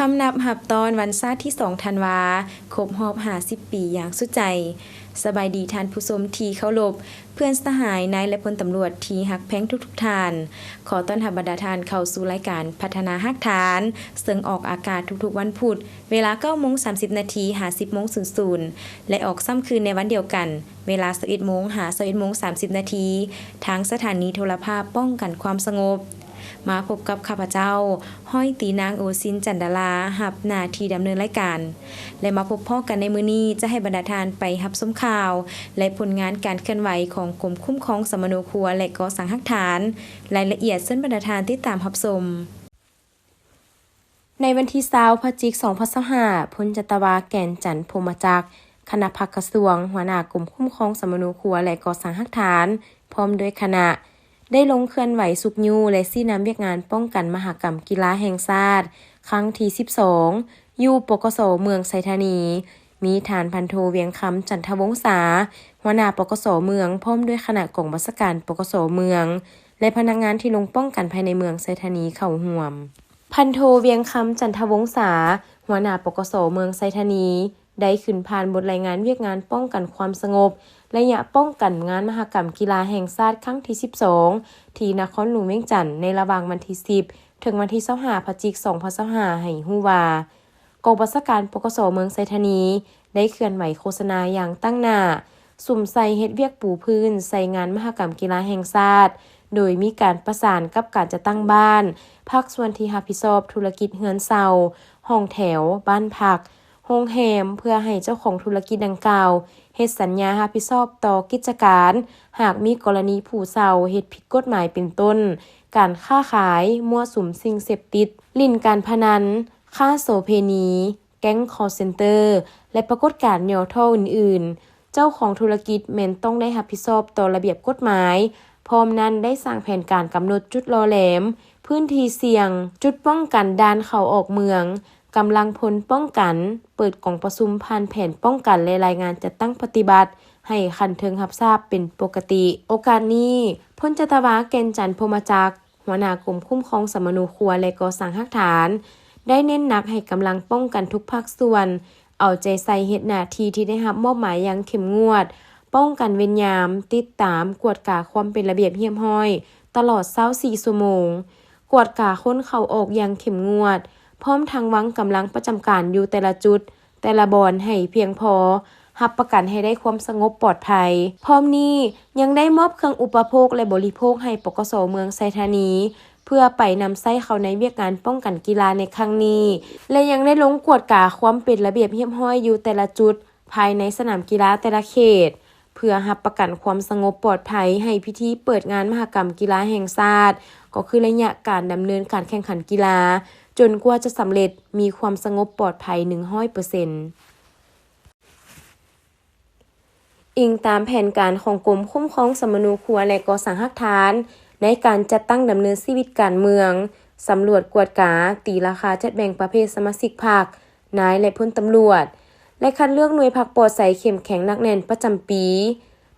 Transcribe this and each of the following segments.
ຄຳນັບຮັບຕ້ອນວັນຊາດທີສອງທັນວາ ຄົບຮອບຫ້າສິບປີຢ່າງສຸດໃຈ. ສະບາຍດີທ່ານຜູ້ຊົມທີ່ເຄົາລົບ, ເພື່ອນສະຫາຍ, ນາຍ ແລະ ພົນຕຳຫຼວດທີ່ຮັກແພງທຸກໆທ່ານ. ຂໍຕ້ອນຮັບບັນດາທ່ານເຂົ້າສູ່ລາຍການພັດທະນາຮາກຖານ, ເຊິ່ງອອກອາກາດທຸກໆວັນພຸດ ເວລາເກົ້າໂມງສາມສິບນາທີ ຫາ ສິບໂມງສູນສູນ ແລະ ອອກຊ້ຳຄືນໃນວັນດຽວກັນ ເວລາຊາວເອັດໂມງ ຫາ ຊາວເອັດໂມງສາມສິບນາທີ ທາງສະຖານີໂທລະພາບປ້ອງກັນຄວາມສະຫງົບ. ມາພົບກັບຂ້າພະເຈົ້າ ຮ້ອຍຕີນາງ ໂອຊິນ ຈັນດາລາ ຮັບໜ້າທີ່ດຳເນີນລາຍການ ແລະ ມາພົບພໍ້ກັນໃນມື້ນີ້ ຈະໃຫ້ບັນດາທ່ານໄປຮັບຊົມຂ່າວ ແລະ ຜົນງານການເຄື່ອນໄຫວຂອງກົມຄຸ້ມຄອງສຳມະໂນຄົວ ແລະ ກໍ່ສ້າງຮາກຖານ. ລາຍລະອຽດເຊີນບັນດາທ່ານຕິດຕາມຮັບຊົມ. ໃນວັນທີຊາວ ພະຈິກ ສອງພັນຊາວຫ້າ ພົນຈັດຕະວາ ແກ່ນຈັນ ພົມມະຈັກ ຄະນະພັກກະຊວງ, ຫົວໜ້າກົມຄຸ້ມຄອງສຳມະໂນຄົວ ແລະ ກໍ່ສ້າງຮາກຖານ ພ້ອມດ້ວຍຄະນະ ໄດ້ລົງເຄື່ອນໄຫວຊຸກຍູ້ ແລະ ຊີ້ນຳວຽກງານປ້ອງກັນມະຫະກຳກິລາແຫ່ງຊາດ ຄັ້ງທີສິບສອງ ຢູ່ ປກສ ເມືອງໄຊທານີ, ມີທ່ານພັນໂທ ວຽງຄຳ ຈັນທະວົງສາ ຫົວໜ້າ ປກສ ເມືອງ ພ້ອມດ້ວຍຄະນະກອງບັນຊາການ ປກສ ເມືອງ ແລະ ພະນັກງານທີ່ລົງປ້ອງກັນພາຍໃນເມືອງໄຊທານີເຂົ້າຮ່ວມ. ພັນໂທ ວຽງຄຳ ຈັນທະວົງສາ ຫົວໜ້າ ປກສ ເມືອງໄຊທານີ ໄດ້ຂຶ້ນຜ່ານບົດລາຍງານວຽກງານປ້ອງກັນຄວາມສະຫງົບ ໄລຍະປ້ອງກັນງານມະຫະກຳກິລາແຫ່ງຊາດຄັ້ງທີສິບສອງ ທີ່ນະຄອນຫຼວງວຽງຈັນ ໃນລະຫວ່າງວັນທີສິບ ເຖິງວັນທີຊາວຫ້າ ພະຈິກ ສອງພັນຊາວຫ້າ ໃຫ້ຮູ້ວ່າ ກອງບັນຊາການ ປກສ ເມືອງໄຊທານີ ໄດ້ເຄື່ອນໄຫວໂຄສະນາຢ່າງຕັ້ງໜ້າ ສຸມໃສ່ເຮັດວຽກປູພື້ນໃສ່ງານມະຫະກຳກິລາແຫ່ງຊາດ, ໂດຍມີການປະສານກັບການຈັດຕັ້ງບ້ານ, ພາກສ່ວນທີ່ຮັບຜິດຊອບທຸລະກິດເຮືອນເຊົ່າ, ຫ້ອງແຖວ, ບ້ານພັກ, ໂຮງແຮມ ເພື່ອໃຫ້ເຈົ້າຂອງທຸລະກິດດັ່ງກ່າວເຮັດສັນຍາຮັບຜິດຊອບຕໍ່ກິດຈະການ ຫາກມີກໍລະນີຜູ້ເຊົ່າເຮັດຜິດກົດໝາຍ ເປັນຕົ້ນ ການຄ້າຂາຍ, ມົ້ວສຸມສິ່ງເສບຕິດ, ຫຼິ້ນການພະນັນ, ຄ້າໂສເພນີ, ແກ້ງຄໍເຊັນເຕີ ແລະ ປາກົດການຫຍໍ້ທໍ້ອື່ນໆ, ເຈົ້າຂອງທຸລະກິດແມ່ນຕ້ອງໄດ້ຮັບຜິດຊອບຕໍ່ລະບຽບກົດໝາຍ. ພ້ອມນັ້ນໄດ້ສ້າງແຜນການກຳນົດຈຸດຫຼໍ່ແຫຼມ, ພື້ນທີ່ສ່ຽງ, ຈຸດປ້ອງກັນດ່ານເຂົ້າອອກເມືອງ, ກຳລັງພົນປ້ອງກັນ, ເປີດກອງປະຊຸມຜ່ານແຜນປ້ອງກັນ ແລະ ລາຍງານຈັດຕັ້ງປະຕິບັດໃຫ້ຂັ້ນເທິງຮັບຊາບເປັນປົກກະຕິ. ໂອກາດນີ້, ພົນຈັດຕະວາ ແກ່ນຈັນ ພົມມະຈັກ ຫົວໜ້າກົມຄຸ້ມຄອງສຳມະໂນຄົວ ແລະ ກໍ່ສ້າງຮາກຖານ ໄດ້ເນັ້ນໜັກໃຫ້ກຳລັງປ້ອງກັນທຸກພາກສ່ວນ ເອົາໃຈໃສ່ເຮັດໜ້າທີ່ທີ່ໄດ້ຮັບມອບໝາຍຢ່າງເຂັ້ມງວດ, ປ້ອງກັນເວນຍາມ, ຕິດຕາມ, ກວດກາຄວາມເປັນລະບຽບຮຽບຮ້ອຍຕະຫຼອດຊາວສີ່ຊົ່ວໂມງ, ກວດກາຄົນເຂົ້າອອກຢ່າງເຂັ້ມງວດ, ພ້ອມທັງວາງກຳລັງປະຈຳການຢູ່ແຕ່ລະຈຸດ, ແຕ່ລະບ່ອນໃຫ້ພຽງພໍ, ຮັບປະກັນໃຫ້ໄດ້ຄວາມສະຫງົບປອດໄພ. ພ້ອມນີ້ຍັງໄດ້ມອບເຄື່ອງອຸປະໂພກ ແລະ ບໍລິໂພກໃຫ້ ປກສ ເມືອງໄຊທານີ ເພື່ອໄປນຳໃຊ້ເຂົ້າໃນວຽກງານປ້ອງກັນກິລາໃນຄັ້ງນີ້ ແລະ ຍັງໄດ້ລົງກວດກາຄວາມເປັນລະບຽບຮຽບຮ້ອຍຢູ່ແຕ່ລະຈຸດພາຍໃນສະໜາມກິລາແຕ່ລະເຂດ ເພື່ອຮັບປະກັນຄວາມສະຫງົບປອດໄພໃຫ້ພິທີເປີດງານມະຫະກຳກິລາແຫ່ງຊາດ, ກໍຄືໄລຍະການດຳເນີນການແຂ່ງຂັນກິລາ ຈົນກວ່າຈະສຳເລັດ, ມີຄວາມສະຫງົບປອດໄພໜຶ່ງຮ້ອຍເປີເຊັນ. ອີງຕາມແຜນການຂອງກົມຄຸ້ມຄອງສຳມະໂນຄົວ ແລະ ກໍ່ສ້າງຮາກຖານ ໃນການຈັດຕັ້ງດຳເນີນຊີວິດການເມືອງ, ສຳຫຼວດກວດກາ, ຕີລາຄາຈັດແບ່ງປະເພດສະມາຊິກພັກ, ນາຍ ແລະ ພົນຕຳຫຼວດ ແລະ ຄັດເລືອກໜ່ວຍພັກປອດໃສເຂັ້ມແຂງໜັກແໜ້ນປະຈຳປີ.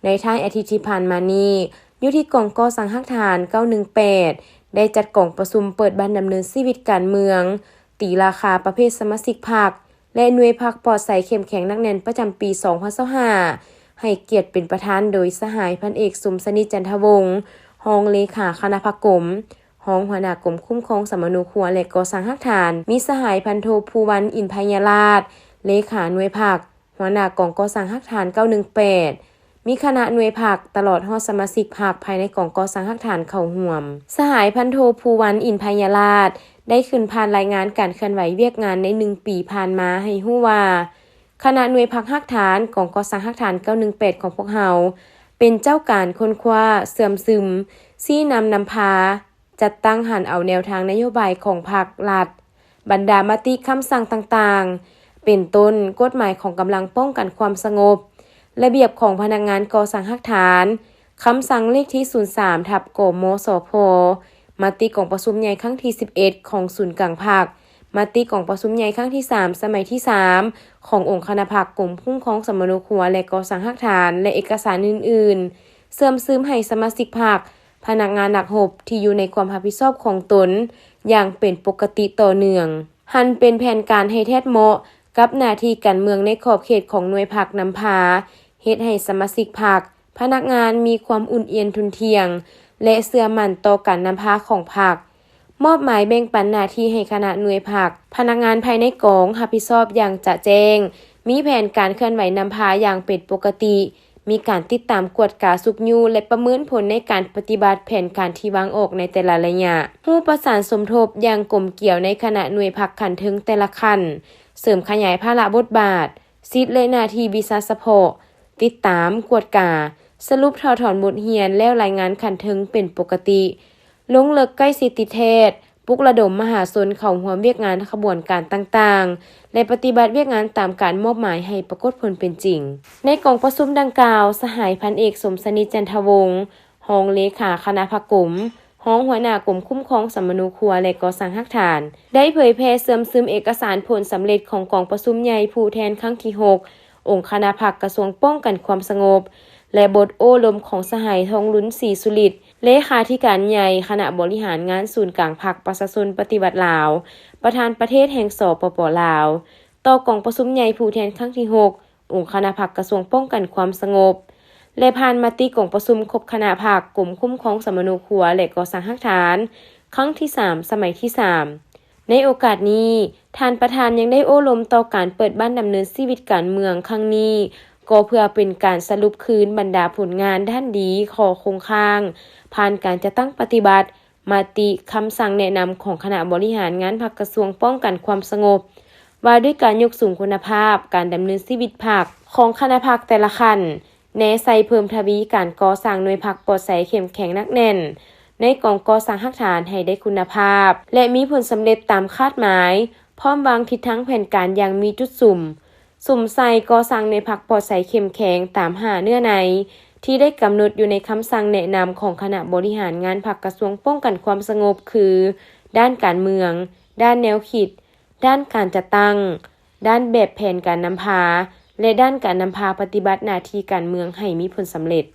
ໃນທ້າຍອາທິດທີ່ຜ່ານມານີ້, ຢູ່ທີ່ກອງກໍ່ສ້າງຮາກຖານເກົ້າໜຶ່ງແປດ ໄດ້ຈັດກອງປະຊຸມເປີດບັ້ນດຳເນີນຊີວິດການເມືອງ, ຕີລາຄາປະເພດສະມາຊິກພັກ ແລະ ໜ່ວຍພັກປອດໃສເຂັ້ມແຂງໜັກແໜ້ນປະຈຳປີສອງພັນຊາວຫ້າ ໃຫ້ກຽດເປັນປະທານໂດຍສະຫາຍພັນເອກ ສົມສະໜິດ ຈັນທະວົງ ຮອງເລຂາຄະນະພັກກົມ, ຮອງຫົວໜ້າກົມຄຸ້ມຄອງສຳມະໂນຄົວ ແລະ ກໍ່ສ້າງຮາກຖານ, ມີສະຫາຍພັນໂທ ພູວັນ ອິນໄພຍາລາດ ເລຂາໜ່ວຍພັກ, ຫົວໜ້າກອງກໍ່ສ້າງຮາກຖານເກົ້າໜຶ່ງແປດ, ມີຄະນະໜ່ວຍພັກ ຕະຫຼອດຮອດສະມາຊິກພັກພາຍໃນກອງກໍ່ສ້າງຮາກຖານເຂົ້າຮ່ວມ. ສະຫາຍພັນໂທ ພູວັນ ອິນໄພຍາລາດ ໄດ້ຂຶ້ນຜ່ານລາຍງານການເຄື່ອນໄຫວວຽກງານໃນໜຶ່ງປີຜ່ານມາໃຫ້ຮູ້ວ່າ, ຄະນະໜ່ວຍພັກຮາກຖານກອງກໍ່ສ້າງຮາກຖານເກົ້າໜຶ່ງແປດຂອງພວກເຮົາ ເປັນເຈົ້າການຄົ້ນຄວ້າ, ເຊື່ອມຊຶມ, ຊີ້ນຳນຳພາ, ຈັດຕັ້ງຫັນເອົາແນວທາງນະໂຍບາຍຂອງພັກລັດ, ບັນດາມະຕິຄຳສັ່ງຕ່າງໆ ເປັນຕົ້ນ ກົດໝາຍຂອງກຳລັງປ້ອງກັນຄວາມສະຫງົບ, ລະບຽບຂອງພະນັກງານກໍ່ສ້າງຮາກຖານ, ຄຳສັ່ງເລກທີສູນສາມ ທັບ ກມສພ, ມະຕິກອງປະຊຸມໃຫຍ່ຄັ້ງທີສິບເອັດຂອງສູນກາງພັກ, ມະຕິກອງປະຊຸມໃຫຍ່ຄັ້ງທີສາມ ສະໄໝທີສາມ ຂອງອົງຄະນະພັກກົມຄຸ້ມຄອງສຳມະໂນຄົວ ແລະ ກໍ່ສ້າງຮາກຖານ ແລະ ເອກະສານອື່ນໆ, ເຊື່ອມຊຶມໃຫ້ສະມາຊິກພັກ, ພະນັກງານນັກຮົບທີ່ຢູ່ໃນຄວາມຮັບຜິດຊອບຂອງຕົນຢ່າງເປັນປົກກະຕິຕໍ່ເນື່ອງ. ຫັນເປັນແຜນການໃຫ້ແທດເໝາະກັບໜ້າທີ່ການເມືອງໃນຂອບເຂດຂອງໜ່ວຍພັກນຳພາ, ເຮັດໃຫ້ສະມາຊິກພັກ, ພະນັກງານມີຄວາມອຸ່ນອຽນທຸ່ນທ່ຽງ ແລະ ເຊື່ອໝັ້ນຕໍ່ການນຳພາຂອງພັກ. ມອບໝາຍແບ່ງປັນໜ້າທີ່ໃຫ້ຄະນະໜ່ວຍພັກ, ພະນັກງານພາຍໃນກອງຮັບຜິດຊອບຢ່າງຈະແຈ້ງ, ມີແຜນການເຄື່ອນໄຫວນຳພາຢ່າງເປັນປົກກະຕິ, ມີການຕິດຕາມກວດກາຊຸກຍູ້ ແລະ ປະເມີນຜົນໃນການປະຕິບັດແຜນການທີ່ວາງອອກໃນແຕ່ລະໄລຍະ, ຮູ້ປະສານສົມທົບຢ່າງກົມກຽວໃນຄະນະໜ່ວຍພັກຂັ້ນເທິງແຕ່ລະຂັ້ນ, ເສີມຂະຫຍາຍພາລະບົດບາດ, ສິດ ແລະ ໜ້າທີ່ວິຊາສະເພາະ, ຕິດຕາມ, ກວດກາ, ສະຫຼຸບຖອດຖອນບົດຮຽນ ແລ້ວລາຍງານຂັ້ນເທິງເປັນປົກກະຕິ, ລົງເລິກໃກ້ຊິດຕິດແທດ, ປຸກລະດົມມະຫາຊົນເຂົ້າຮ່ວມວຽກງານຂະບວນການຕ່າງໆ ແລະ ປະຕິບັດວຽກງານຕາມການມອບໝາຍໃຫ້ປາກົດຜົນເປັນຈິງ. ໃນກອງປະຊຸມດັ່ງກ່າວ, ສະຫາຍພັນເອກ ສົມສະໜິດ ຈັນທະວົງ, ຮອງເລຂາຄະນະພັກກົມ, ຮອງຫົວໜ້າກົມຄຸ້ມຄອງສຳມະໂນຄົວ ແລະ ກໍ່ສ້າງຮາກຖານ ໄດ້ເຜີຍແຜ່ເຊື່ອມຊຶມເອກະສານຜົນສຳເລັດຂອງກອງປະຊຸມໃຫຍ່ຜູ້ແທນຄັ້ງທີຫົກ ອົງຄະນະພັກກະຊວງປ້ອງກັນຄວາມສະຫງົບ ແລະ ບົດໂອ້ລົມຂອງສະຫາຍ ທອງລຸນ ສີສຸລິດ, ເລຂາທິການໃຫຍ່ຄະນະບໍລິຫານງານສູນກາງພັກປະຊາຊົນປະຕິວັດລາວ, ປະທານປະເທດແຫ່ງ ສປປ ລາວ, ຕໍ່ກອງປະຊຸມໃຫຍ່ຜູ້ແທນຄັ້ງທີຫົກ ອົງຄະນະພັກກະຊວງປ້ອງກັນຄວາມສະຫງົບ ແລະ ຜ່ານມະຕິກອງປະຊຸມຄົບຄະນະພັກ ກົມຄຸ້ມຄອງສຳມະໂນຄົວ ແລະ ກໍ່ສ້າງຮາກຖານ ຄັ້ງທີສາມ ສະໄໝທີສາມ. ໃນໂອກາດນີ້, ທ່ານປະທານຍັງໄດ້ໂອ້ລົມຕໍ່ການເປີດບ້ານດຳເນີນຊີວິດການເມືອງຄັ້ງນີ້, ກໍເພື່ອເປັນການສະຫຼຸບຄືນບັນດາຜົນງານດ້ານດີ, ຂໍ້ຄົງຄ້າງ, ຜ່ານການຈັດຕັ້ງປະຕິບັດ ມະຕິ, ຄຳສັ່ງແນະນຳຂອງຄະນະບໍລິຫານງານພັກກະຊວງປ້ອງກັນຄວາມສະຫງົບ ວ່າດ້ວຍການຍົກສູງຄຸນນະພາບການດຳເນີນຊີວິດພັກຂອງຄະນະພັກແຕ່ລະຂັ້ນ, ແນໃສ່ເພີ່ມທະວີການກໍ່ສ້າງໜ່ວຍພັກປອດໃສເຂັ້ມແຂງໜັກແໜ້ນ ໃນກອງກໍ່ສ້າງຮາກຖານໃຫ້ໄດ້ຄຸນນະພາບ ແລະ ມີຜົນສຳເລັດຕາມຄາດໝາຍ, ພ້ອມວາງທິດທາງແຜນການຢ່າງມີຈຸດສຸມ, ສຸມໃສ່ກໍ່ສ້າງໜ່ວຍພັກປອດໃສເຂັ້ມແຂງຕາມຫ້າເນື້ອໃນ ທີ່ໄດ້ກຳນົດຢູ່ໃນຄຳສັ່ງແນະນຳຂອງຄະນະບໍລິຫານງານພັກກະຊວງປ້ອງກັນຄວາມສະຫງົບ ຄື ດ້ານການເມືອງ, ດ້ານແນວຄິດ, ດ້ານການຈັດຕັ້ງ, ດ້ານແບບແຜນການນຳພາ ແລະ ດ້ານການນຳພາປະຕິບັດໜ້າທີ່ການເມືອງໃຫ້ມີຜົນສຳເລັດ.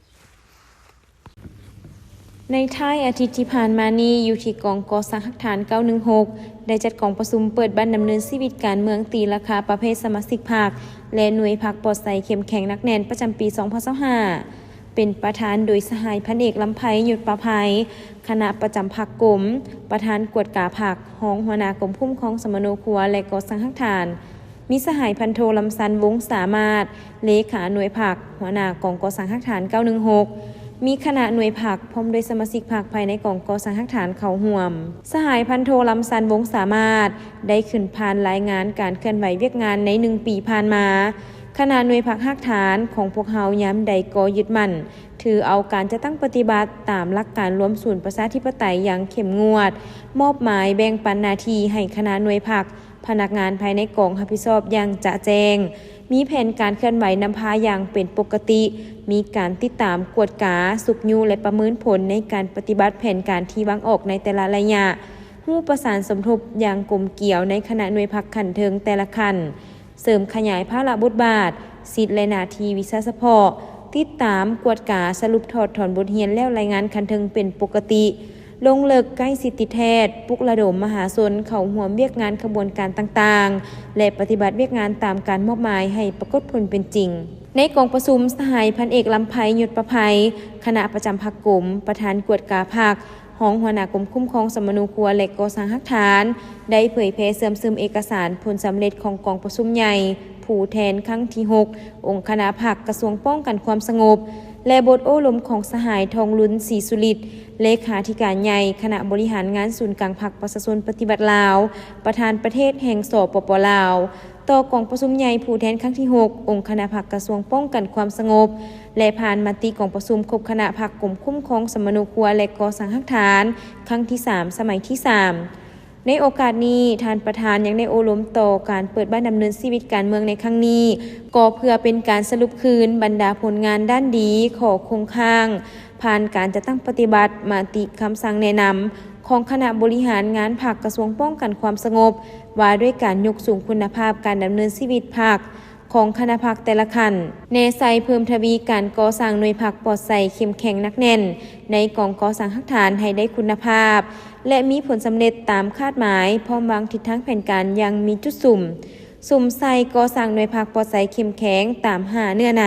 ໃນທ້າຍອາທິດທີ່ຜ່ານມານີ້, ຢູ່ທີ່ກອງກໍ່ສ້າງຮາກຖານເກົ້າໜຶ່ງຫົກ ໄດ້ຈັດກອງປະຊຸມເປີດບ້ານດຳເນີນຊີວິດການເມືອງຕີລາຄາປະເພດສະມາຊິກພັກ ແລະ ໜ່ວຍພັກປອດໃສເຂັ້ມແຂງໜັກແໜ້ນ ປະຈຳປີສອງພັນຊາວຫ້າ ເປັນປະທານໂດຍສະຫາຍພັນເອກ ລຳໄພ ຍຸດປະໄພ, ຄະນະປະຈຳພັກກົມ, ປະທານກວດກາພັກ, ຮອງຫົວໜ້າກົມຄຸ້ມຄອງສຳມະໂນຄົວ ແລະ ກໍ່ສ້າງຮາກຖານ, ມີສະຫາຍພັນໂທ ລຳຊັນ ວົງສາມາດ, ເລຂາໜ່ວຍພັກ, ຫົວໜ້າກອງກໍ່ສ້າງຮາກຖານເກົ້າໜຶ່ງຫົກ, ມີຄະນະໜ່ວຍພັກ ພ້ອມດ້ວຍສະມາຊິກພັກພາຍໃນກອງກໍ່ສ້າງຮາກຖານເຂົ້າຮ່ວມ. ສະຫາຍພັນໂທ ລຳຊັນ ວົງສາມາດ ໄດ້ຂຶ້ນຜ່ານລາຍງານການເຄື່ອນໄຫວວຽກງານໃນໜຶ່ງປີຜ່ານມາ. ຄະນະໜ່ວຍພັກຮາກຖານຂອງພວກເຮົາຍາມໃດກໍຍຶດໝັ້ນ ຖືເອົາການຈັດຕັ້ງປະຕິບັດຕາມຫຼັກການລວມສູນປະຊາທິປະໄຕຢ່າງເຂັ້ມງວດ, ມອບໝາຍແບ່ງປັນໜ້າທີ່ໃຫ້ຄະນະໜ່ວຍພັກ, ພະນັກງານພາຍໃນກອງຮັບຜິດຊອບຢ່າງຈະແຈ້ງ, ມີແຜນການເຄື່ອນໄຫວນຳພາຢ່າງເປັນປົກກະຕິ, ມີການຕິດຕາມ, ກວດກາ, ຊຸກຍູ້ ແລະ ປະເມີນຜົນໃນການປະຕິບັດແຜນການທີ່ວາງອອກໃນແຕ່ລະໄລຍະ, ຮູ້ປະສານສົມທົບຢ່າງກົມກຽວໃນຄະນະໜ່ວຍພັກຂັ້ນເທິງແຕ່ລະຂັ້ນ, ເສີມຂະຫຍາຍພາລະບົດບາດ, ສິດ ແລະ ໜ້າທີ່ວິຊາສະເພາະ, ຕິດຕາມ, ກວດກາ, ສະຫຼຸບ, ຖອດຖອນບົດຮຽນ ແລ້ວລາຍງານຂັ້ນເທິງເປັນປົກກະຕິ, ລົງເລິກໃກ້ຊິດຕິດແທດ, ປຸກລະດົມມະຫາຊົນເຂົ້າຮ່ວມວຽກງານຂະບວນການຕ່າງໆ ແລະ ປະຕິບັດວຽກງານຕາມການມອບໝາຍໃຫ້ປາກົດຜົນເປັນຈິງ. ໃນກອງປະຊຸມ, ສະຫາຍພັນເອກ ລຳໄພ ຍຸດປະໄພ, ຄະນະປະຈຳພັກກົມ, ປະທານກວດກາພັກ, ຮອງຫົວໜ້າກົມຄຸ້ມຄອງສຳມະໂນຄົວ ແລະ ກໍ່ສ້າງຮາກຖານ ໄດ້ເຜີຍແຜ່ເຊື່ອມຊຶມເອກະສານຜົນສຳເລັດຂອງກອງປະຊຸມໃຫຍ່ຜູ້ແທນຄັ້ງທີຫົກ ອົງຄະນະພັກກະຊວງປ້ອງກັນຄວາມສະຫງົບ ແລະ ບົດໂອ້ລົມຂອງສະຫາຍ ທອງລຸນ ສີສຸລິດ, ເລຂາທິການໃຫຍ່ຄະນະບໍລິຫານງານສູນກາງພັກປະຊາຊົນປະຕິວັດລາວ, ປະທານປະເທດແຫ່ງ ສປປ ລາວ, ຕໍ່ກອງປະຊຸມໃຫຍ່ຜູ້ແທນຄັ້ງທີຫົກ ອົງຄະນະພັກກະຊວງປ້ອງກັນຄວາມສະຫງົບ ແລະ ຜ່ານມະຕິກອງປະຊຸມຄົບຄະນະພັກກົມຄຸ້ມຄອງສຳມະໂນຄົວ ແລະ ກໍ່ສ້າງຮາກຖານ ຄັ້ງທີສາມ ສະໄໝທີສາມ. ໃນໂອກາດນີ້, ທ່ານປະທານຍັງໄດ້ໂອ້ລົມຕໍ່ການເປີດບ້ານດຳເນີນຊີວິດການເມືອງໃນຄັ້ງນີ້, ກໍເພື່ອເປັນການສະຫຼຸບຄືນບັນດາຜົນງານດ້ານດີ, ຂໍ້ຄົງຄ້າງ, ຜ່ານການຈັດຕັ້ງປະຕິບັດ, ມະຕິ, ຄຳສັ່ງແນະນຳຂອງຄະນະບໍລິຫານງານພັກກະຊວງປ້ອງກັນຄວາມສະຫງົບ ວ່າດ້ວຍການຍົກສູງຄຸນນະພາບການດຳເນີນຊີວິດພັກ ຂອງຄະນະພັກແຕ່ລະຂັ້ນ, ແນໃສ່ເພີ່ມທະວີການກໍ່ສ້າງໜ່ວຍພັກປອດໃສເຂັ້ມແຂງໜັກແໜ້ນໃນກອງກໍ່ສ້າງຮາກຖານໃຫ້ໄດ້ຄຸນນະພາບ ແລະ ມີຜົນສຳເລັດຕາມຄາດໝາຍ, ພ້ອມວາງທິດທາງແຜນການຢ່າງມີຈຸດສຸມ, ສຸມໃສ່ກໍ່ສ້າງໜ່ວຍພັກປອດໃສເຂັ້ມແຂງຕາມຫ້າເນື້ອໃນ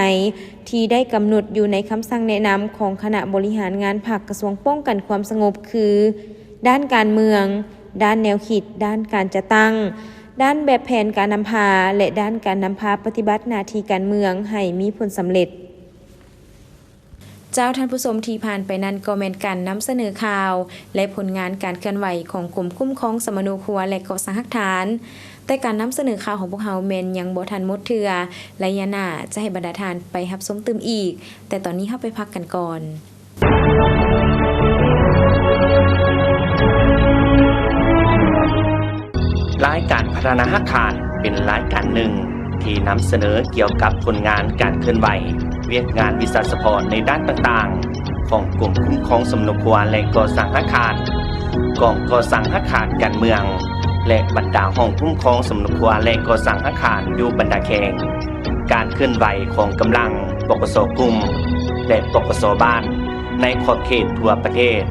ທີ່ໄດ້ກຳນົດຢູ່ໃນຄຳສັ່ງແນະນຳຂອງຄະນະບໍລິຫານງານພັກກະຊວງປ້ອງກັນຄວາມສະຫງົບ ຄື ດ້ານການເມືອງ, ດ້ານແນວຄິດ, ດ້ານການຈັດຕັ້ງ, ດ້ານແບບແຜນການນຳພາ ແລະ ດ້ານການນຳພາປະຕິບັດໜ້າທີ່ການເມືອງໃຫ້ມີຜົນສຳເລັດ. ເຈົ້າທ່ານຜູ້ຊົມ, ທີ່ຜ່ານໄປນັ້ນກໍແມ່ນການນຳສະເໜີຂ່າວ ແລະ ຜົນງານການເຄື່ອນໄຫວຂອງກົມຄຸ້ມຄອງສຳມະໂນຄົວ ແລະ ກໍ່ສ້າງຮາກຖານ. ແຕ່ການນຳສະເໜີຂ່າວຂອງພວກເຮົາແມ່ນຍັງບໍ່ທັນໝົດເທື່ອ, ໄລຍະໜ້າຈະໃຫ້ບັນດາທ່ານໄປຮັບຊົມຕື່ມອີກ, ແຕ່ຕອນນີ້ເຮົາໄປພັກກັນກ່ອນ. ລາຍການພັດທະນາຮາກຖານເປັນລາຍການໜຶ່ງທີ່ນຳສະເໜີກ່ຽວກັບຜົນງານການເຄື່ອນໄຫວ, ວຽກງານວິຊາສະເພາະໃນດ້ານຕ່າງໆຂອງກົມຄຸ້ມຄອງສຳມະໂນຄົວ ແລະ ກໍ່ສ້າງຮາກຖານ, ກອງກໍ່ສ້າງຮາກຖານການເມືອງ ແລະ ບັນດາຫ້ອງຄຸ້ມຄອງສຳມະໂນຄົວ ແລະ ກໍ່ສ້າງຮາກຖານຢູ່ບັນດາແຂວງ, ການເຄື່ອນໄຫວຂອງກຳລັງ ປກສ ກຸ່ມ ແລະ ປກສ ບ້ານ ໃນຂອບເຂດທົ່ວປະເທດ,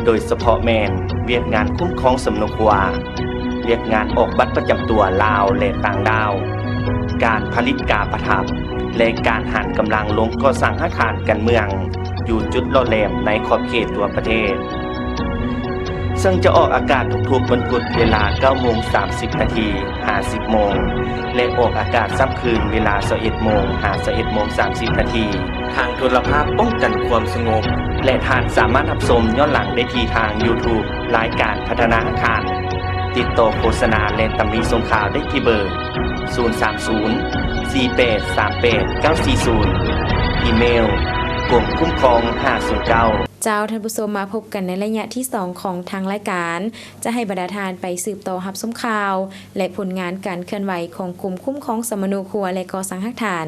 ໂດຍສະເພາະແມ່ນວຽກງານຄຸ້ມຄອງສຳມະໂນຄົວ, ວຽກງານອອກບັດປະຈຳຕົວລາວ ແລະ ຕ່າງດ້າວ, ການຜະລິດກາປະທັບ ແລະ ການຫັນກຳລັງລົງກໍ່ສ້າງອາຄານການເມືອງຢູ່ຈຸດຫຼໍ່ແຫຼມໃນຂອບເຂດທົ່ວປະເທດ. ເຊິ່ງຈະອອກອາກາດທຸກໆວັນພຸດເວລາເກົ້າໂມງສາມສິບນາທີ ຫາສິບໂມງ ແລະ ອອກອາກາດຊ້ຳຄືນເວລາຊາວເອັດໂມງ ຫາຊາວເອັດໂມງສາມສິບນາທີ ທາງໂທລະພາບປ້ອງກັນຄວາມສະຫງົບ ແລະ ທ່ານສາມາດຮັບຊົມຍ້ອນຫຼັງໄດ້ທີ່ທາງ YouTube ລາຍການພັດທະນາອາຄານ. ຕິດຕໍ່ໂຄສະນາ ແລະ ຕຳໜິສົ່ງຂ່າວໄດ້ທີ່ເບີ ສູນສາມສູນ ສີ່ແປດສາມແປດ ເກົ້າສີ່ສູນ, ອີເມວ ກົມຄຸ້ມຄອງຫ້າສູນເກົ້າ. ເຈົ້າ ທ່ານຜູ້ຊົມ, ມາພົບກັນໃນໄລຍະທີສອງຂອງທາງລາຍການ. ຈະໃຫ້ບັນດາທ່ານໄປສືບຕໍ່ຮັບຊົມຂ່າວ ແລະ ຜົນງານການເຄື່ອນໄຫວຂອງກົມຄຸ້ມຄອງສຳມະໂນຄົວ ແລະ ກໍ່ສ້າງຮາກຖານ.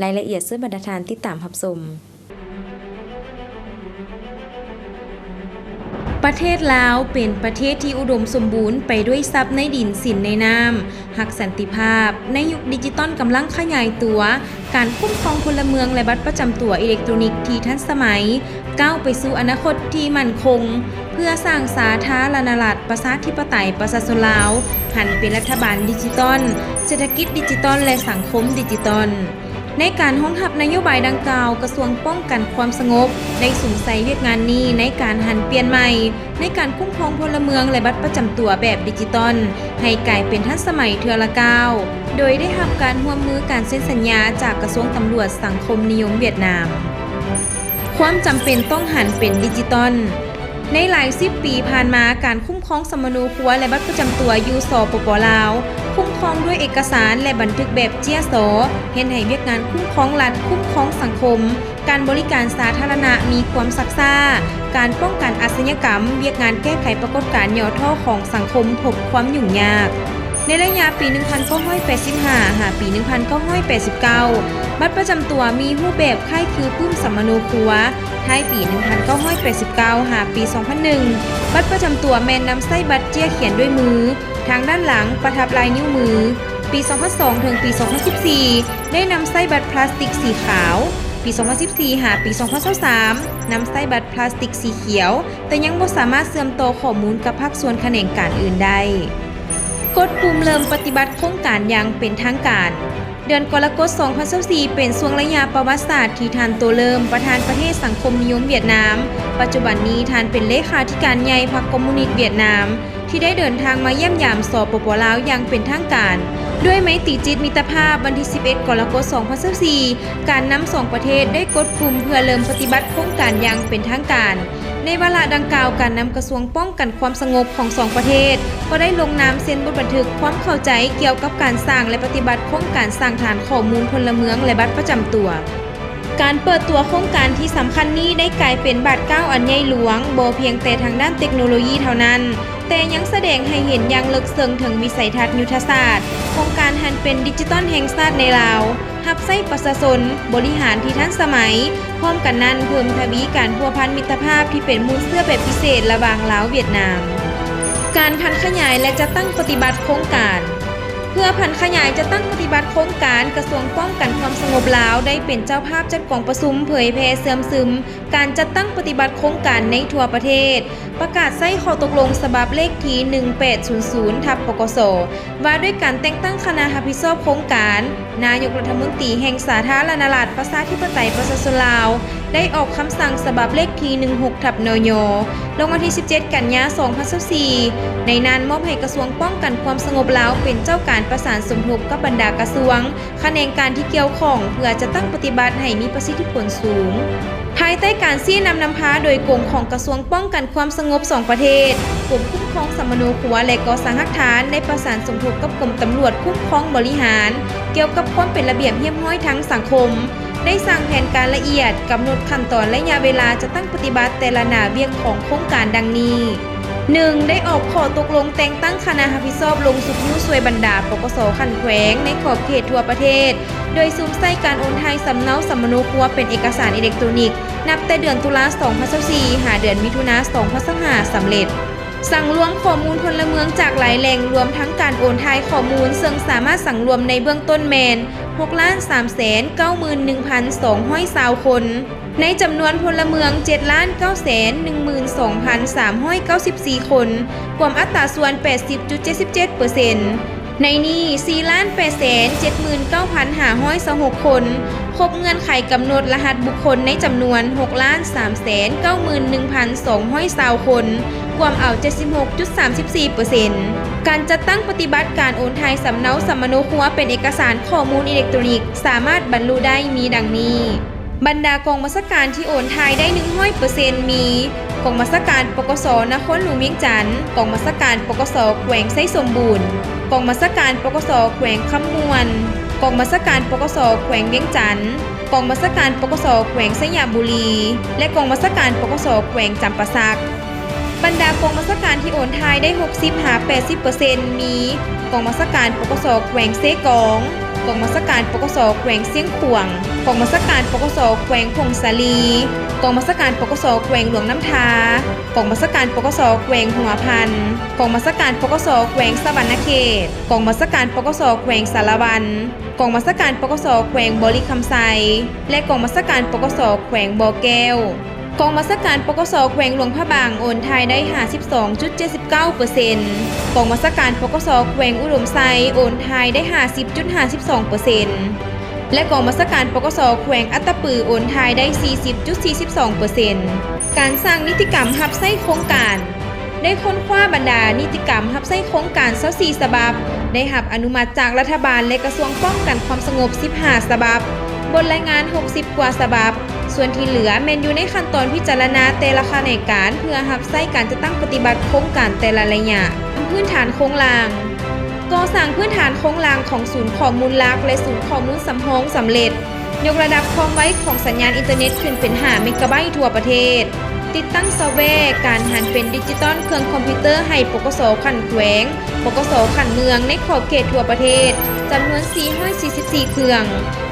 ລາຍລະອຽດເຊີນບັນດາທ່ານຕິດຕາມຮັບຊົມ. ປະເທດລາວເປັນປະເທດທີ່ອຸດົມສົມບູນໄປດ້ວຍຊັບໃນດິນ, ສິນໃນນ້ຳ, ຮັກສັນຕິພາບ. ໃນຍຸກດິຈິຕອນກຳລັງຂະຫຍາຍຕົວ, ການຄຸ້ມຄອງພົນລະເມືອງ ແລະ ບັດປະຈຳຕົວອີເລັກໂຕຣນິກທີ່ທັນສະໄໝ ກ້າວໄປສູ່ອະນາຄົດທີ່ໝັ້ນຄົງ ເພື່ອສ້າງສາທາລະນະລັດ ປະຊາທິປະໄຕ ປະຊາຊົນລາວ ຫັນເປັນລັດຖະບານດິຈິຕອນ, ເສດຖະກິດດິຈິຕອນ ແລະ ສັງຄົມດິຈິຕອນ. ໃນການຮອງຮັບນະໂຍບາຍດັ່ງກ່າວ, ກະຊວງປ້ອງກັນຄວາມສະຫງົບໄດ້ສຸມໃສ່ວຽກງານນີ້ໃນການຫັນປ່ຽນໃໝ່ ໃນການຄຸ້ມຄອງພົນລະເມືອງ ແລະ ບັດປະຈຳຕົວແບບດິຈິຕອນ ໃຫ້ກາຍເປັນທັນສະໄໝເທື່ອລະກ້າວ, ໂດຍໄດ້ຮັບການຮ່ວມມືການເຊັນສັນຍາຈາກກະຊວງຕຳຫຼວດສັງຄົມນິຍົມຫວຽດນາມ. ຄວາມຈຳເປັນຕ້ອງຫັນເປັນດິຈິຕອນ. ໃນຫຼາຍສິບປີຜ່ານມາ, ການຄຸ້ມຄອງສຳມະໂນຄົວ ແລະ ບັດປະຈຳຕົວຢູ່ ສປປ ລາວ, ຄຸ້ມຄອງດ້ວຍເອກະສານ ແລະ ບັນທຶກແບບເຈ້ຍຊໍ, ເຮັດໃຫ້ວຽກງານຄຸ້ມຄອງລັດ, ຄຸ້ມຄອງສັງຄົມ, ການບໍລິການສາທາລະນະມີຄວາມຊັກຊ້າ, ການປ້ອງກັນອາຊະຍາກຳ, ວຽກງານແກ້ໄຂປາກົດການຫຍໍ້ທໍ້ຂອງສັງຄົມພົບຄວາມຫຍຸ້ງຍາກ. ໃນໄລຍະປີໜຶ່ງພັນເກົ້າຮ້ອຍແປດສິບຫ້າ ຫາປີໜຶ່ງພັນເກົ້າຮ້ອຍແປດສິບເກົ້າ ບັດປະຈຳຕົວມີຮູບແບບຄ້າຍຄືປຶ້ມສຳມະໂນຄົວ. ທ້າຍປີໜຶ່ງພັນເກົ້າຮ້ອຍແປດສິບເກົ້າ ຫາປີສອງພັນໜຶ່ງ ບັດປະຈຳຕົວແມ່ນນຳໃຊ້ບັດເຈ້ຍຂຽນດ້ວຍມື, ທາງດ້ານຫຼັງປະທັບລາຍນິ້ວມື. ປີສອງພັນສອງ ເຖິງປີສອງພັນສິບສີ່ ໄດ້ນຳໃຊ້ບັດພລາສຕິກສີຂາວ. ປີສອງພັນສິບສີ່ ຫາປີສອງພັນຊາວສາມ ນຳໃຊ້ບັດພລາສຕິກສີຂຽວ, ແຕ່ຍັງບໍ່ສາມາດເຊື່ອມຕໍ່ຂໍ້ມູນກັບພາກສ່ວນຂະແໜງການອື່ນໄດ້. ກົດປຸ່ມເລີ່ມປະຕິບັດໂຄງການຢ່າງເປັນທາງການ. ເດືອນກໍລະກົດ ສອງພັນຊາວສີ່ ເປັນຊ່ວງໄລຍະປະຫວັດສາດທີ່ທ່ານ ໂຕເລີມ ປະທານປະເທດສັງຄົມນິຍົມຫວຽດນາມ, ປັດຈຸບັນນີ້ທ່ານເປັນເລຂາທິການໃຫຍ່ພັກຄອມມູນິດຫວຽດນາມ ທີ່ໄດ້ເດີນທາງມາຢ້ຽມຢາມ ສປປ ລາວ ຢ່າງເປັນທາງການ. ດ້ວຍໄມຕີຈິດມິດຕະພາບ, ວັນທີສິບເອັດ ກໍລະກົດ ສອງພັນຊາວສີ່ ການນຳສອງປະເທດໄດ້ກົດປຸ່ມເພື່ອເລີ່ມປະຕິບັດໂຄງການຢ່າງເປັນທາງການ. ໃນວາລະດັ່ງກ່າວ, ການນຳກະຊວງປ້ອງກັນຄວາມສະຫງົບຂອງສອງປະເທດ ກໍໄດ້ລົງນາມເຊັນບົດບັນທຶກຄວາມເຂົ້າໃຈກ່ຽວກັບການສ້າງ ແລະ ປະຕິບັດໂຄງການສ້າງຖານຂໍ້ມູນພົນລະເມືອງ ແລະ ບັດປະຈຳຕົວ. ການເປີດຕົວໂຄງການທີ່ສຳຄັນນີ້ໄດ້ກາຍເປັນບາດກ້າວອັນໃຫຍ່ຫຼວງ, ບໍ່ພຽງແຕ່ທາງດ້ານເຕັກໂນໂລຢີເທົ່ານັ້ນ, ແຕ່ຍັງສະແດງໃຫ້ເຫັນຢ່າງເລິກເຊິ່ງເຖິງວິໄສທັດຍຸດທະສາດຂອງການຫັນເປັນດິຈິຕອນແຫ່ງຊາດໃນລາວ, ຮັບໃຊ້ປະຊາຊົນ, ບໍລິຫານທີ່ທັນສະໄໝ, ພ້ອມກັນນັ້ນເພີ່ມທະວີການພົວພັນມິດຕະພາບທີ່ເປັນມູນເຊື້ອແບບພິເສດລະຫວ່າງລາວ-ຫວຽດນາມ. ການຜັນຂະຫຍາຍ ແລະ ຈັດຕັ້ງປະຕິບັດໂຄງການ. ເພື່ອຜັນຂະຫຍາຍຈັດຕັ້ງປະຕິບັດໂຄງການ, ກະຊວງປ້ອງກັນຄວາມສະຫງົບລາວ ໄດ້ເປັນເຈົ້າພາບຈັດກອງປະຊຸມເຜີຍແຜ່ເຊື່ອມຊຶມການຈັດຕັ້ງປະຕິບັດໂຄງການໃນທົ່ວປະເທດ, ປະກາດໃຊ້ຂໍ້ຕົກລົງສະບັບເລກທີ ໜຶ່ງແປດສູນສູນ ທັບ ປກສ ວ່າດ້ວຍການແຕ່ງຕັ້ງຄະນະຮັບຜິດຊອບໂຄງການ, ນາຍົກລັດຖະມົນຕີແຫ່ງສາທາລະນະລັດ ປະຊາທິປະໄຕ ປະຊາຊົນລາວ ໄດ້ອອກຄຳສັ່ງສະບັບເລກທີ ໜຶ່ງຫົກ ທັບ ນຍ ລົງວັນທີ ສິບເຈັດ ກັນຍາ ສອງພັນຊາວສີ່ ໃນນັ້ນມອບໃຫ້ກະຊວງປ້ອງກັນຄວາມສະຫງົບລາວເປັນເຈົ້າການປະສານສົມທົບກັບບັນດາກະຊວງ, ຂະແໜງການທີ່ກ່ຽວຂ້ອງ ເພື່ອຈັດຕັ້ງປະຕິບັດໃຫ້ມີປະສິດທິຜົນສູງ. ພາຍໃຕ້ການຊີ້ນຳນຳພາໂດຍກົງຂອງກະຊວງປ້ອງກັນຄວາມສະຫງົບສອງປະເທດ, ກົມຄຸ້ມຄອງສຳມະໂນຄົວ ແລະ ກໍ່ສ້າງຮາກຖານ ໄດ້ປະສານສົມທົບກັບກົມຕຳຫຼວດຄຸ້ມຄອງບໍລິຫານ ກ່ຽວກັບຄວາມເປັນລະບຽບຮຽບຮ້ອຍທາງສັງຄົມ, ໄດ້ສ້າງແຜນການລະອຽດ, ກຳນົດຂັ້ນຕອນໄລຍະເວລາຈັດຕັ້ງປະຕິບັດແຕ່ລະໜ້າວຽກຂອງໂຄງການດັ່ງນີ້. ໜຶ່ງ ໄດ້ອອກຂໍ້ຕົກລົງແຕ່ງຕັ້ງຄະນະຮັບຜິດຊອບລົງຊຸກຍູ້ຊ່ວຍບັນດາ ປກສ ຂັ້ນແຂວງໃນຂອບເຂດທົ່ວປະເທດ, ໂດຍສຸມໃສ່ການໂອນຖ່າຍສຳເນົາສຳມະໂນຄົວເປັນເອກະສານອີເລັກໂຕຣນິກ ນັບແຕ່ເດືອນຕຸລາ ສອງພັນຊາວສີ່ ຫາເດືອນມິຖຸນາ ສອງພັນຊາວຫ້າ ສຳເລັດ. ສັງລວມຂໍ້ມູນພົນລະເມືອງຈາກຫຼາຍແຫຼ່ງ, ລວມທັງການໂອນຖ່າຍຂໍ້ມູນ, ເຊິ່ງສາມາດສັງລວມໃນເບື້ອງຕົ້ນແມ່ນ ຫົກລ້ານສາມແສນເກົ້າໝື່ນໜຶ່ງພັນສອງຮ້ອຍຊາວຄົນ. ໃນຈຳນວນພົນລະເມືອງ ເຈັດລ້ານເກົ້າແສນໜຶ່ງໝື່ນສອງພັນສາມຮ້ອຍເກົ້າສິບສີ່ຄົນ, ກວມອັດຕາສ່ວນ ແປດສິບຈຸດເຈັດສິບເຈັດເປີເຊັນ. ໃນນີ້ ສີ່ລ້ານແປດແສນເຈັດໝື່ນເກົ້າພັນຫ້າຮ້ອຍຊາວຫົກຄົນ ຄົບເງື່ອນໄຂກຳນົດລະຫັດບຸກຄົນໃນຈຳນວນ ຫົກລ້ານສາມແສນເກົ້າໝື່ນໜຶ່ງພັນສອງຮ້ອຍຊາວຄົນ, ກວມເອົາ ເຈັດສິບຫົກຈຸດສາມສິບສີ່ເປີເຊັນ. ການຈັດຕັ້ງປະຕິບັດການໂອນຖ່າຍສຳເນົາສຳມະໂນຄົວເປັນເອກະສານຂໍ້ມູນອີເລັກໂຕຣນິກ ສາມາດບັນລຸໄດ້ມີດັ່ງນີ້. ບັນດາກອງບັນຊາການທີ່ໂອນຖ່າຍໄດ້ ໜຶ່ງຮ້ອຍເປີເຊັນ ມີ ກອງບັນຊາການ ປກສ ນະຄອນຫຼວງວຽງຈັນ, ກອງບັນຊາການ ປກສ ແຂວງໄຊສົມບູນ, ກອງບັນຊາການ ປກສ ແຂວງຄຳມ່ວນ, ກອງບັນຊາການ ປກສ ແຂວງວຽງຈັນ, ກອງບັນຊາການ ປກສ ແຂວງໄຊຍະບູລີ ແລະ ກອງບັນຊາການ ປກສ ແຂວງຈຳປາສັກ. ບັນດາກອງບັນຊາການທີ່ໂອນຖ່າຍໄດ້ ຫົກສິບຫາແປດສິບເປີເຊັນ ມີ ກອງບັນຊາການ ປກສ ແຂວງເຊກອງ, ກອງບັນຊາການ ປກສ ແຂວງຊຽງຂວາງ, ກອງບັນຊາການ ປກສ ແຂວງຜົ້ງສາລີ, ກອງບັນຊາການ ປກສ ແຂວງຫຼວງນ້ຳທາ, ກອງບັນຊາການ ປກສ ແຂວງຫົວພັນ, ກອງບັນຊາການ ປກສ ແຂວງສະຫວັນນະເຂດ, ກອງບັນຊາການ ປກສ ແຂວງສາລະວັນ, ກອງບັນຊາການ ປກສ ແຂວງບໍລິຄຳໄຊ ແລະ ກອງບັນຊາການ ປກສ ແຂວງບໍ່ແກ້ວ. ກອງບັນຊາການ ປກສ ແຂວງຫຼວງພະບາງ ໂອນຖ່າຍໄດ້ ຫ້າສິບສອງຈຸດເຈັດສິບເກົ້າເປີເຊັນ, ກອງບັນຊາການ ປກສ ແຂວງອຸດົມໄຊ ໂອນຖ່າຍໄດ້ ຫ້າສິບຈຸດຫ້າສິບສອງເປີເຊັນ ແລະ ກອງບັນຊາການ ປກສ ແຂວງອັດຕະປື ໂອນຖ່າຍໄດ້ ສີ່ສິບຈຸດສີ່ສິບສອງເປີເຊັນ. ການສ້າງນິຕິກຳຮັບໃຊ້ໂຄງການ ໄດ້ຄົ້ນຄວ້າບັນດານິຕິກຳຮັບໃຊ້ໂຄງການ ຊາວສີ່ ສະບັບ, ໄດ້ຮັບອະນຸມັດຈາກລັດຖະບານ ແລະ ກະຊວງປ້ອງກັນຄວາມສະຫງົບ ສິບຫ້າ ສະບັບ, ບົດລາຍງານ ຫົກສິບ ກວ່າສະບັບ, ສ່ວນທີ່ເຫຼືອແມ່ນຢູ່ໃນຂັ້ນຕອນພິຈາລະນາແຕ່ລະຂະແໜງການ ເພື່ອຮັບໃຊ້ການຈັດຕັ້ງປະຕິບັດໂຄງການແຕ່ລະໄລຍະ. ພື້ນຖານໂຄງລ່າງ. ກໍ່ສ້າງພື້ນຖານໂຄງລ່າງຂອງສູນຂໍ້ມູນຫຼັກ ແລະ ສູນຂໍ້ມູນສຳຮອງສຳເລັດ, ຍົກລະດັບຄວາມໄວຂອງສັນຍານອິນເຕີເນັດຂຶ້ນເປັນ ຫ້າ ເມກາໄບ ທົ່ວປະເທດ, ຕິດຕັ້ງຊອບແວການຫັນເປັນດິຈິຕອນເຄື່ອງຄອມພິວເຕີໃຫ້ ປກສ ຂັ້ນແຂວງ, ປກສ ຂັ້ນເມືອງ ໃນຂອບເຂດທົ່ວປະເທດ ຈຳນວນ ສີ່ຮ້ອຍສີ່ສິບສີ່ ເຄື່ອງ.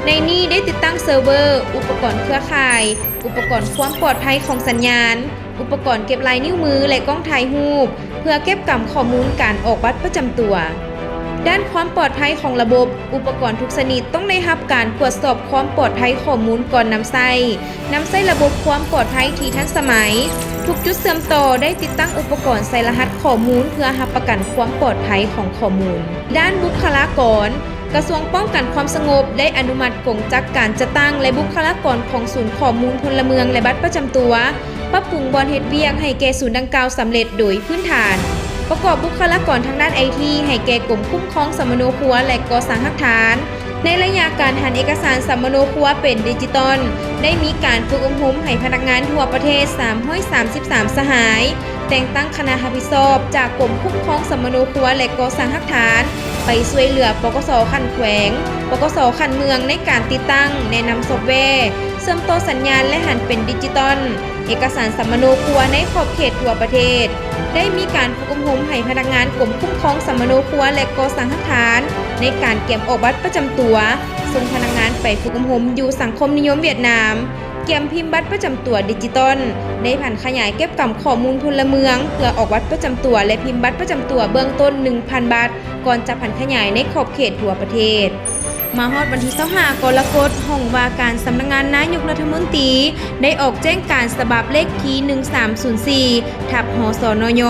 ໃນນີ້ໄດ້ຕິດຕັ້ງເຊີເວີ, ອຸປະກອນເຄືອຂ່າຍ, ອຸປະກອນຄວາມປອດໄພຂອງສັນຍານ, ອຸປະກອນເກັບລາຍນິ້ວມື ແລະ ກ້ອງຖ່າຍຮູບ ເພື່ອເກັບກຳຂໍ້ມູນການອອກບັດປະຈຳຕົວ. ດ້ານຄວາມປອດໄພຂອງລະບົບ, ອຸປະກອນທຸກຊະນິດຕ້ອງໄດ້ຮັບການກວດສອບຄວາມປອດໄພຂໍ້ມູນກ່ອນນຳໃຊ້. ນຳໃຊ້ລະບົບຄວາມປອດໄພທີ່ທັນສະໄໝ. ທຸກຈຸດເຊື່ອມຕໍ່ໄດ້ຕິດຕັ້ງອຸປະກອນໃສ່ລະຫັດຂໍ້ມູນ ເພື່ອຮັບປະກັນຄວາມປອດໄພຂອງຂໍ້ມູນ. ດ້ານບຸກຄະລາກອນ, ກະຊວງປ້ອງກັນຄວາມສະຫງົບໄດ້ອະນຸມັດກົງຈັກການຈັດຕັ້ງ ແລະ ບຸກຄະລາກອນຂອງສູນຂໍ້ມູນພົນລະເມືອງ ແລະ ບັດປະຈຳຕົວ, ປັບປຸງບ່ອນເຮັດວຽກໃຫ້ແກ່ສູນດັ່ງກ່າວສຳເລັດໂດຍພື້ນຖານ. ປະກອບບຸກຄະລາກອນທາງດ້ານໄອທີ ໃຫ້ແກ່ກົມຄຸ້ມຄອງສຳມະໂນຄົວ ແລະ ກໍ່ສ້າງຮາກຖານ. ໃນໄລຍະການຫັນເອກະສານສຳມະໂນຄົວເປັນດິຈິຕອນ, ໄດ້ມີການຝຶກອົບຮົມໃຫ້ພະນັກງານທົ່ວປະເທດ ສາມຮ້ອຍສາມສິບສາມ ສະຫາຍ, ແຕ່ງຕັ້ງຄະນະຮັບຜິດຊອບຈາກກົມຄຸ້ມຄອງສຳມະໂນຄົວ ແລະ ກໍ່ສ້າງຮາກຖານ ໄປຊ່ວຍເຫຼືອ ປກສ ຂັ້ນແຂວງ, ປກສ ຂັ້ນເມືອງ ໃນການຕິດຕັ້ງ, ແນະນຳຊອບແວ, ເຊື່ອມຕໍ່ສັນຍານ ແລະ ຫັນເປັນດິຈິຕອນ ເອກະສານສຳມະໂນຄົວໃນຂອບເຂດທົ່ວປະເທດ. ໄດ້ມີການຝຶກອົບຮົມໃຫ້ພະນັກງານກົມຄຸ້ມຄອງສຳມະໂນຄົວ ແລະ ກໍ່ສ້າງຮາກຖານ ໃນການກຽມອອກບັດປະຈຳຕົວ, ສົ່ງພະນັກງານໄປຝຶກອົບຮົມຢູ່ສັງຄົມນິຍົມຫວຽດນາມ, ກຽມພິມບັດປະຈຳຕົວດິຈິຕອນ ໄດ້ຜັນຂະຫຍາຍເກັບກຳຂໍ້ມູນພົນລະເມືອງ ເພື່ອອອກບັດປະຈຳຕົວ ແລະ ພິມບັດປະຈຳຕົວເບື້ອງຕົ້ນ ໜຶ່ງພັນ ບາດ ກ່ອນຈະຜັນຂະຫຍາຍໃນຂອບເຂດທົ່ວປະເທດ. ມາຮອດວັນທີ ຊາວຫ້າ ກໍລະກົດ, ຫ້ອງວ່າການສຳນັກງານນາຍົກລັດຖະມົນຕີ ໄດ້ອອກແຈ້ງການສະບັບເລກທີ ໜຶ່ງສາມສູນສີ່ ທັບ ຫສນຍ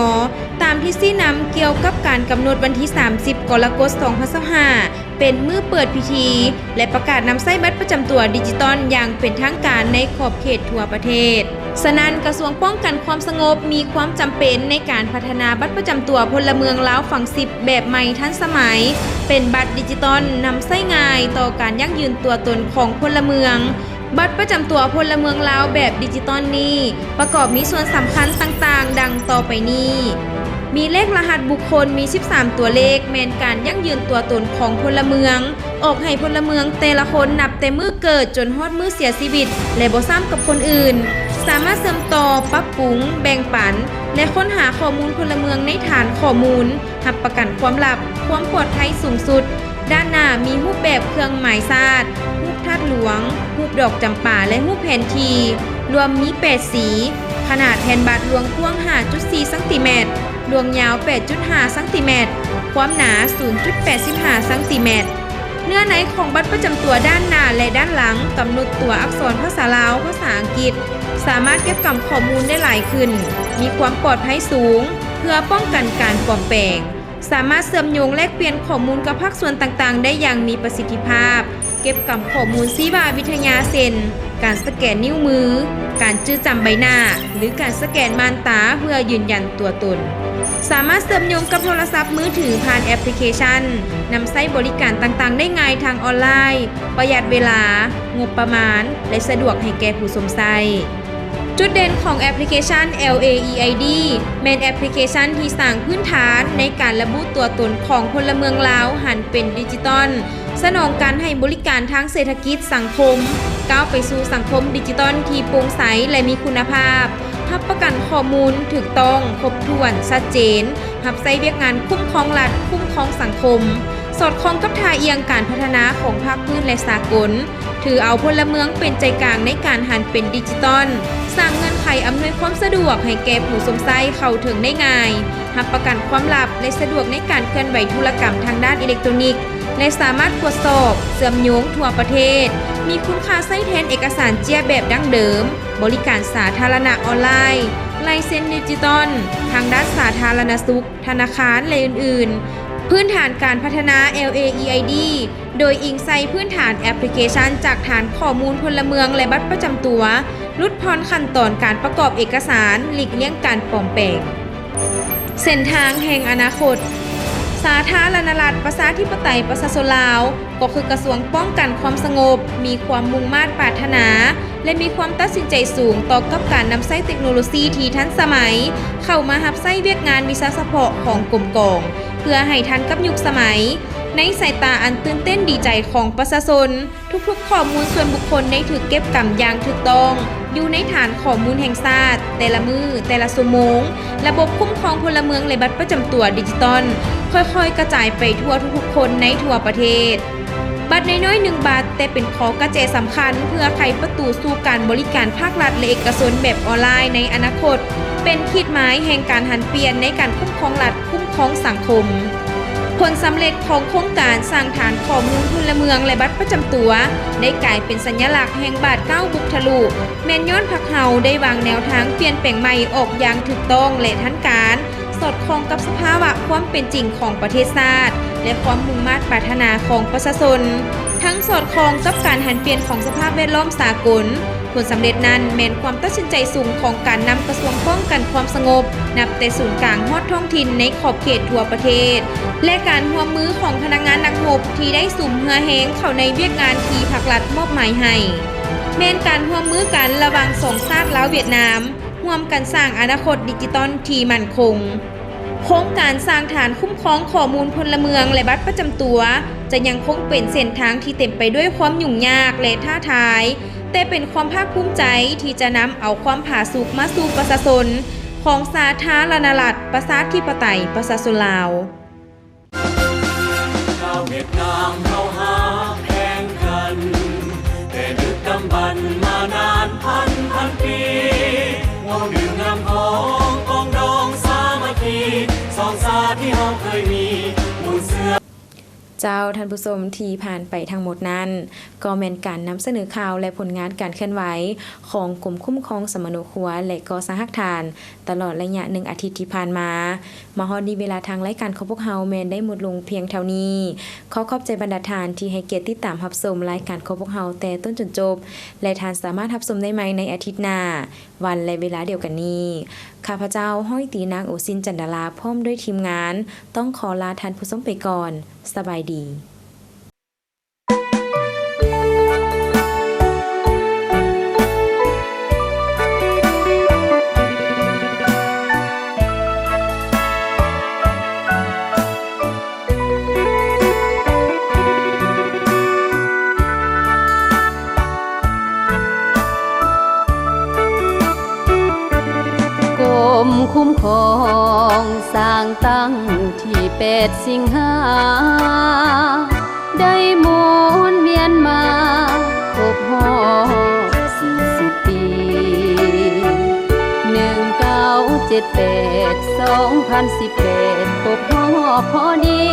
ຕາມທິດຊີ້ນຳກ່ຽວກັບການກຳນົດວັນທີ ສາມສິບ ກໍລະກົດ ສອງພັນຊາວຫ້າ ເປັນມື້ເປີດພິທີ ແລະ ປະກາດນຳໃຊ້ບັດປະຈຳຕົວດິຈິຕອນຢ່າງເປັນທາງການໃນຂອບເຂດທົ່ວປະເທດ. ສະນັ້ນ, ກະຊວງປ້ອງກັນຄວາມສະຫງົບມີຄວາມຈຳເປັນໃນການພັດທະນາບັດປະຈຳຕົວພົນລະເມືອງລາວຝັງສິບແບບໃໝ່ທັນສະໄໝ, ເປັນບັດດິຈິຕອນນຳໃຊ້ງ່າຍຕໍ່ການຢັ້ງຢືນຕົວຕົນຂອງພົນລະເມືອງ. ບັດປະຈຳຕົວພົນລະເມືອງລາວແບບດິຈິຕອນນີ້ ປະກອບມີສ່ວນສຳຄັນຕ່າງໆ ດັ່ງຕໍ່ໄປນີ້: ມີເລກລະຫັດບຸກຄົນ ມີ ສິບສາມ ຕົວເລກ ແມ່ນການຢັ້ງຢືນຕົວຕົນຂອງພົນລະເມືອງ, ອອກໃຫ້ພົນລະເມືອງແຕ່ລະຄົນ ນັບແຕ່ມື້ເກີດຈົນຮອດມື້ເສຍຊີວິດ ແລະ ບໍ່ຊ້ຳກັບຄົນອື່ນ, ສາມາດເຊື່ອມຕໍ່, ປັບປຸງ, ແບ່ງປັນ ແລະ ຄົ້ນຫາຂໍ້ມູນພົນລະເມືອງໃນຖານຂໍ້ມູນ, ຮັບປະກັນຄວາມລັບ, ຄວາມປອດໄພສູງສຸດ. ດ້ານໜ້າມີຮູບແບບເຄື່ອງໝາຍຊາດ, ຮູບທາດຫຼວງ, ຮູບດອກຈຳປາ ແລະ ຮູບແຜນທີ່, ລວມມີແປດສີ, ຂະໜາດແຜ່ນບັດລວງກວ້າງ ຫ້າຈຸດສີ່ ຊັງຕີແມັດ, ລວງຍາວ ແປດຈຸດຫ້າ ຊັງຕີແມັດ, ຄວາມໜາ ສູນຈຸດແປດສິບຫ້າ ຊັງຕີແມັດ. ເນື້ອໃນຂອງບັດປະຈຳຕົວດ້ານໜ້າ ແລະ ດ້ານຫຼັງ ກຳນົດຕົວອັກສອນພາສາລາວ, ພາສາອັງກິດ, ສາມາດເກັບກຳຂໍ້ມູນໄດ້ຫຼາຍຂຶ້ນ, ມີຄວາມປອດໄພສູງ ເພື່ອປ້ອງກັນການປອມແປງ, ສາມາດເຊື່ອມໂຍງແລກປ່ຽນຂໍ້ມູນກັບພາກສ່ວນຕ່າງໆໄດ້ຢ່າງມີປະສິດທິພາບ, ເກັບກຳຂໍ້ມູນຊີວະວິທະຍາ ເຊັ່ນ ການສະແກນນິ້ວມື, ການຈື່ຈຳໃບໜ້າ ຫຼື ການສະແກນມ່ານຕາເພື່ອຢືນຢັນຕົວຕົນ. ສາມາດເຊື່ອມໂຍງກັບໂທລະສັບມືຖືຜ່ານແອັບພລິເຄຊັນ, ນຳໃຊ້ບໍລິການຕ່າງໆໄດ້ງ່າຍທາງອອນລາຍ, ປະຢັດເວລາ, ງົບປະມານ ແລະ ສະດວກໃຫ້ແກ່ຜູ້ຊົມໃຊ້. ຈຸດເດັ່ນຂອງແອັບພລິເຄຊັນ ແອລເອ ອີ ໄອ ດີ ແມ່ນແອັບພລິເຄຊັນທີ່ສ້າງພື້ນຖານໃນການລະບຸຕົວຕົນຂອງພົນລະເມືອງລາວຫັນເປັນດິຈິຕອນ, ສະໜອງການໃຫ້ບໍລິການທາງເສດຖະກິດສັງຄົມ, ກ້າວໄປສູ່ສັງຄົມດິຈິຕອນທີ່ໂປ່ງໃສ ແລະ ມີຄຸນນະພາບ, ຮັບປະກັນຂໍ້ມູນຖືກຕ້ອງ, ຄົບຖ້ວນ, ຊັດເຈນ, ຮັບໃຊ້ວຽກງານຄຸ້ມຄອງລັດ, ຄຸ້ມຄອງສັງຄົມ, ສອດຄ່ອງກັບທ່າອ່ຽງການພັດທະນາຂອງພາກພື້ນ ແລະ ສາກົນ. ຖືເອົາພົນລະເມືອງເປັນໃຈກາງໃນການຫັນເປັນດິຈິຕອນ, ສ້າງເງື່ອນໄຂອຳນວຍຄວາມສະດວກໃຫ້ແກ່ຜູ້ຊົມໃຊ້ເຂົ້າເຖິງໄດ້ງ່າຍ, ຮັບປະກັນຄວາມລັບ ແລະ ສະດວກໃນການເຄື່ອນໄຫວທຸລະກຳທາງດ້ານອີເລັກໂຕຣນິກ ແລະ ສາມາດກວດສອບ, ເຊື່ອມໂຍງທົ່ວປະເທດ, ມີຄຸນຄ່າໃຊ້ແທນເອກະສານເຈ້ຍແບບດັ້ງເດີມ, ບໍລິການສາທາລະນະອອນລາຍ, ລາຍເຊັນດິຈິຕອນ, ທາງດ້ານສາທາລະນະສຸກ, ທະນາຄານ ແລະ ອື່ນໆ. ພື້ນຖານການພັດທະນາ ແອລເອ ອີ ໄອ ດີ ໂດຍອີງໃສ່ພື້ນຖານແອັບພລິເຄຊັນຈາກຖານຂໍ້ມູນພົນລະເມືອງ ແລະ ບັດປະຈຳຕົວ, ຫຼຸດຜ່ອນຂັ້ນຕອນການປະກອບເອກະສານ, ຫຼີກລ່ຽງການປອມແປງ. ເສັ້ນທາງແຫ່ງອະນາຄົດ. ສາທາລະນະລັດ ປະຊາທິປະໄຕ ປະຊາຊົນລາວ ກໍຄືກະຊວງປ້ອງກັນຄວາມສະຫງົບ ມີຄວາມມຸ່ງມາດປາດຖະໜາ ແລະ ມີຄວາມຕັດສິນໃຈສູງຕໍ່ກັບການນຳໃຊ້ເຕັກໂນໂລຊີທີ່ທັນສະໄໝ ເຂົ້າມາຮັບໃຊ້ວຽກງານວິຊາສະເພາະຂອງກົມກອງ ເພື່ອໃຫ້ທັນກັບຍຸກສະໄໝ. ໃນສາຍຕາອັນຕື່ນເຕັ້ນດີໃຈຂອງປະຊາຊົນ, ທຸກໆຂໍ້ມູນສ່ວນບຸກຄົນໄດ້ຖືກເກັບກຳຢ່າງຖືກຕ້ອງ ຢູ່ໃນຖານຂໍ້ມູນແຫ່ງຊາດ, ແຕ່ລະມື້, ແຕ່ລະຊົ່ວໂມງ, ລະບົບຄຸ້ມຄອງພົນລະເມືອງ ແລະ ບັດປະຈຳຕົວດິຈິຕອນ ຄ່ອຍໆກະຈາຍໄປທົ່ວທຸກໆຄົນໃນທົ່ວປະເທດ. ບັດນ້ອຍໆໜຶ່ງບັດ, ແຕ່ເປັນຂໍ້ກະແຈສຳຄັນເພື່ອໄຂປະຕູສູ່ການບໍລິການພາກລັດ ແລະ ເອກະຊົນແບບອອນລາຍໃນອະນາຄົດ, ເປັນຂີດໝາຍແຫ່ງການຫັນປ່ຽນໃນການຄຸ້ມຄອງລັດ, ຄຸ້ມຄອງສັງຄົມ. ຜົນສຳເລັດຂອງໂຄງການສ້າງຖານຂໍ້ມູນພົນລະເມືອງ ແລະ ບັດປະຈຳຕົວ ໄດ້ກາຍເປັນສັນຍະລັກແຫ່ງບາດກ້າວບຸກທະລຸ, ແມ່ນຍ້ອນພວກເຮົາໄດ້ວາງແນວທາງປ່ຽນແປງໃໝ່ອອກຢ່າງຖືກຕ້ອງ ແລະ ທັນການ, ສອດຄ່ອງກັບສະພາວະຄວາມເປັນຈິງຂອງປະເທດຊາດ ແລະ ຄວາມມຸ່ງມາດປາດຖະໜາຂອງປະຊາຊົນ, ທັງສອດຄ່ອງກັບການຫັນປ່ຽນຂອງສະພາບແວດລ້ອມສາກົນ. ຜົນສຳເລັດນັ້ນແມ່ນຄວາມຕັດສິນໃຈສູງຂອງການນຳກະຊວງປ້ອງກັນຄວາມສະຫງົບ, ນັບແຕ່ສູນກາງຮອດທ້ອງຖິ່ນໃນຂອບເຂດທົ່ວປະເທດ ແລະ ການຮ່ວມມືຂອງພະນັກງານນັກຮົບທີ່ໄດ້ສຸມເຫື່ອແຮງເຂົ້າໃນວຽກງານທີ່ພັກລັດມອບໝາຍໃຫ້, ແມ່ນການຮ່ວມມືກັນລະຫວ່າງສອງຊາດລາວ-ຫວຽດນາມ, ຮ່ວມກັນສ້າງອະນາຄົດດິຈິຕອນທີ່ໝັ້ນຄົງ. ໂຄງການສ້າງຖານຄຸ້ມຄອງຂໍ້ມູນພົນລະເມືອງ ແລະ ບັດປະຈຳຕົວ ຈະຍັງຄົງເປັນເສັ້ນທາງທີ່ເຕັມໄປດ້ວຍຄວາມຫຍຸ້ງຍາກ ແລະ ທ້າທາຍ, ແຕ່ເປັນຄວາມພາກພູມໃຈທີ່ຈະນຳເອົາຄວາມຜາສຸກມາສູ່ປະຊາຊົນຂອງສາທາລະນະລັດ ປະຊາທິປະໄຕ ປະຊາຊົນລາວ. ຊາວຫວຽດນາມເຮົາຮັກແພງກັນ ແຕ່ດຶກດຳບັນມານານ ວົງດື່ມນ້ຳຂອງ ປອງດອງສາມັກຄີ ສອງຊາດທີ່ເຮົາເຄີຍມີ ບຸນເຊື່ອ. ເຈົ້າ, ທ່ານຜູ້ຊົມທີ່ຜ່ານໄປທັງໝົດນັ້ນ ກໍແມ່ນການນຳສະເໜີຂ່າວ ແລະ ຜົນງານການເຄື່ອນໄຫວຂອງກົມຄຸ້ມຄອງສຳມະໂນຄົວ ແລະ ກໍ່ສ້າງຮາກຖານ ຕະຫຼອດໄລຍະໜຶ່ງອາທິດທີ່ຜ່ານມາ. ມາຮອດນີ້ເວລາທາງລາຍການຂອງພວກເຮົາແມ່ນໄດ້ໝົດລົງພຽງເທົ່ານີ້. ຂໍຂອບໃຈບັນດາທ່ານທີ່ໃຫ້ກຽດຕິດຕາມຮັບຊົມລາຍການຂອງພວກເຮົາແຕ່ຕົ້ນຈົນຈົບ ແລະ ທ່ານສາມາດຮັບຊົມໄດ້ໃໝ່ໃນອາທິດໜ້າ ວັນ ແລະ ເວລາດຽວກັນນີ້. ຂ້າພະເຈົ້າ ຮ້ອຍຕີນາງ ໂອຊິນ ຈັນດາລາ ພ້ອມດ້ວຍທີມງານ ຕ້ອງຂໍລາທ່ານຜູ້ຊົມໄປກ່ອນ. ສະບາຍດີ. ກົມຄຸ້ມຄອງສ້າງຕັ້ງ ທີແປດສິງຫາ ໄດ້ໝູນວຽນມາຄົບຮອບສີ່ສິບປີ ໜຶ່ງເກົ້າເຈັດແປດ ສອງພັນສິບແປດ ຄົບຮອບພໍດີ.